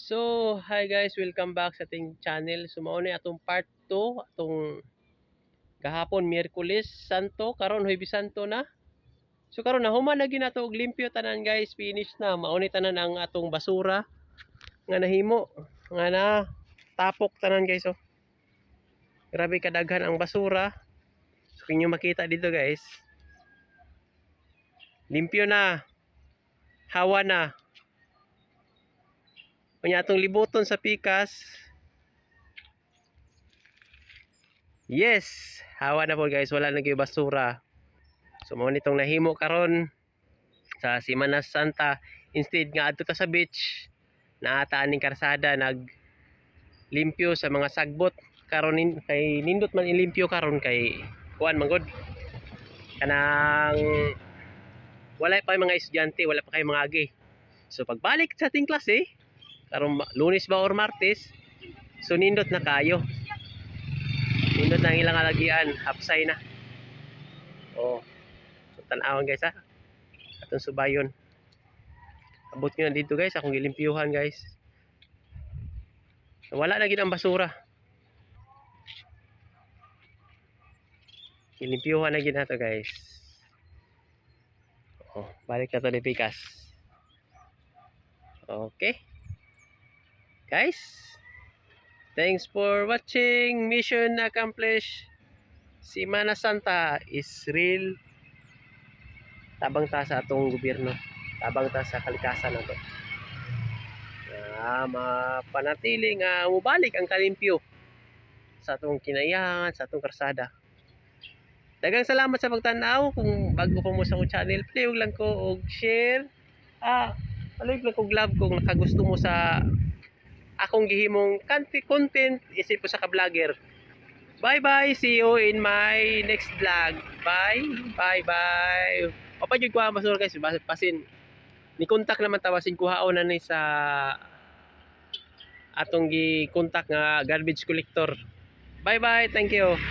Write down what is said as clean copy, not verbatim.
So, hi guys, welcome back sa ating channel. So, mao ni atong part 2, atong gahapon Miyerkules Santo, karon Huwebes Santo na. So karon nahuman na gyud nato og limpyo tanan, guys, finish na. Mao ni tanan ang atong basura nga nahimo, nga na tapok tanan, guys, oh. Grabe kadaghan ang basura. So kung inyo makita dito, guys, limpyo na. Hawa na. Unya atong libuton sa pikas. Yes, hawa na po, guys, wala na gyud basura. So mao nitong nahimo karon sa Semana Santa, instead nga adto ta sa beach, naa ta aning karsada nag limpyo sa mga sagbot karon kay nindot man ilimpyo karon kay kuan man gud, kanang wala pa yung mga estudyante, wala pa kay mga agi. So pagbalik sa ating klase karon, Lunes ba or Martes, so nindot na kayo, nindot na ang ilang alagian, hapsay na. Oh, so tan-awon, guys, ha, atong subayon. Abot nyo na dito, guys, akong gilimpyuhan, guys. Wala na gid ang basura, gilimpyuhan na gid nato, guys. Oh, balik na to ni pikas. Okay guys, thanks for watching. Mission accomplished. Semana Santa is real. Tabang ta sa atong gobyerno, tabang ta sa kalikasan nato nga mapanatili nga mobalik ang kalimpyo sa atong kinaiyahan, sa atong karsada. Daghang salamat sa pagtan-aw. Kung bago pa mo sa akong channel, palihog lang ko og share, palihog lang kog love kung nakagusto mo sa akong gihimong content isip ko sa ka-vlogger. Bye bye, see you in my next vlog. Bye bye bye. O pa jud kuha basura, guys, pasin ni contact naman ta, basin kuhaon na ni sa atong gi contact nga garbage collector. Bye bye, thank you.